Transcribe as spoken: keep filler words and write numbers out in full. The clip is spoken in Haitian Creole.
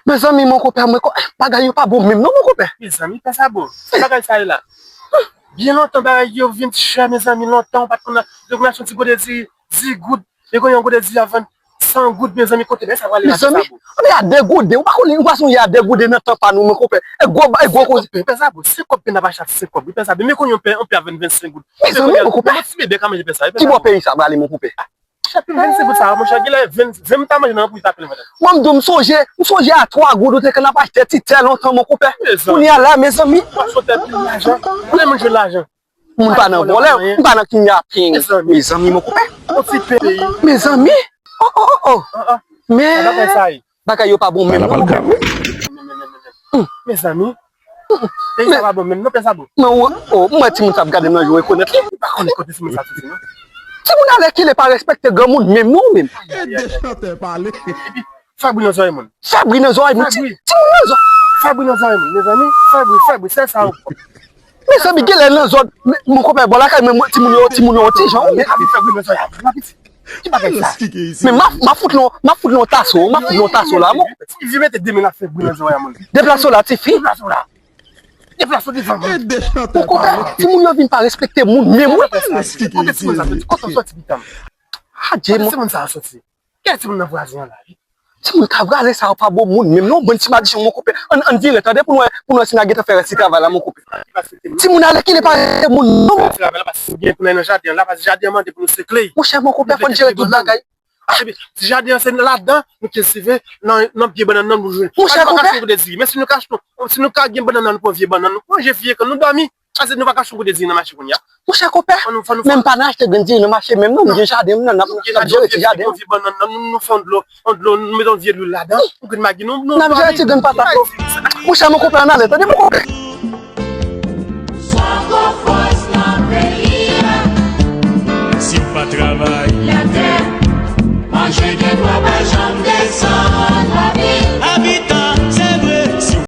Mezanmi, mon konpè, mwen, bagay yo pa bon menm non, mon konpè. Mezanmi, pè Sabo, bagay sa ye la. Byen lontan, bagay yo vin chè, mezanmi, lontan, ou pa t konn, yo konn achte yon ti gode diri, dis goud, yo konn yon gode diri a vann san goud, mezanmi, kote bagay sa prale la, pè Sabo? Mezanmi, men a de gode, ou pa konnen, ou pa sonje a de gode nan tan pa nou, mon konpè. E gwo, e gwo koze. Pè Sabo, senk kòb, pè, n ap achte senk kòb, wi, pè Sabo. Men konn yon pè, yon pè a vann vennsenk goud. Mezanmi, mon konpè. Yon ti bebe ka manje pè sa, wi, pè Sabo. Ki bò peyi sa prale, mon konpè? Chè, pil vennsenk goud sa, monchè, genlè ven, ven m ta manje nan pou li ta plen vant. Mwen, m di w, m sonje, m sonje a twa goud, ou te konn ap achte ti tè lontan, mon konpè. Mezanmi. Kounye a la, mezanmi. Ou achte yon tè pil lajan. Kote moun jwenn lajan? Moun pa nan vòlè, m pa nan kidnaping. Mezanmi. Mezanmi, mon konpè. Yon ti peyi. Mezanmi. Oh, oh, oh, oh. Ah, ah. Men. Sa pa fè sa, wi. Bagay yo pa bon menm non, mon konpè. Mezanmi. Peyi sa pa bon menm non, pè Sabo. Men ou, oh, m wè timoun sa ap gade m nan je, ou rekonèt li. Ou pa konnen kote timoun sa soti non. Timoun alèkile pa respekte granmoun menm non, menm. E de chantè pale. Epi fè bri nan zòrèy moun. Fè bri nan zòrèy moun. Fè bri. Timoun nan zòrèy. Fè bri nan zòrèy moun, mezanmi. Fè bri, fè bri, sèl sa ou. Mezanmi, genlè nan zòn, men, mon konpè, bò lakay mwen, mwen, timoun yo, timoun yo ti jan, wi. Fè bri nan zòrèy moun, pitit. Ki bagay sa? Men m ap, m ap fout lon, m ap fout lon taso, m ap fout lon taso la, mon. Ti vye mete de men l ap fè bri nan zòrèy a moun. Deplase w la, tifi. Deplase w la. Deplase w devan mwen. Ou konprann? Timoun yo vin pa respekte moun menm, wi. Kote timoun sa soti? Kote w soti, pitit? Adye, mon. Kote timoun sa soti? Kèl timoun nan vwazen an la, wi? Timoun ka vwazen sa yo pa bon moun menm non, bann ti madichon, mon konpè. Ann, ann vire, tande, pou nou wè, pou nou wè si n a gentan fè rès ti travay la, mon konpè. Timoun alèkile pa moun non. Travay la, paske gen pou n al nan jaden an la, paske jaden an mande pou nou sekle. Monchè, mon konpè, fò n jere tout bagay. Epi, ti jaden an, se ladan nou kiltive, nan, nan pye bannann nan nou jwenn. Monchè, konpè. Nou pa ka achte yon gode diri, men si nou ka achte, si nou ka gen bannann nan, nou pran vye bannann, nou manje vye kann, nou dòmi. Ase nou pa ka achte yon gode diri nan mache kounye a. Monchè, konpè, men m pa nan achte grenn diri nan mache menm non, m gen jaden m nan, n ap, n ap jere ti jaden. Nou gen jaden, nou gen vye bannann nan, nou, nou fè yon dlo, yon dlo, nou mete yon vye lwil ladan, yon grenn magi, nou, nou dòmi. N ap jere ti grenn patat nou. Monchè, mon konpè, ann ale, tande, mon konpè. Sa fòs nan peyi a. Si w pa travay, latè, manje gen dwa pa janm desann. Lavi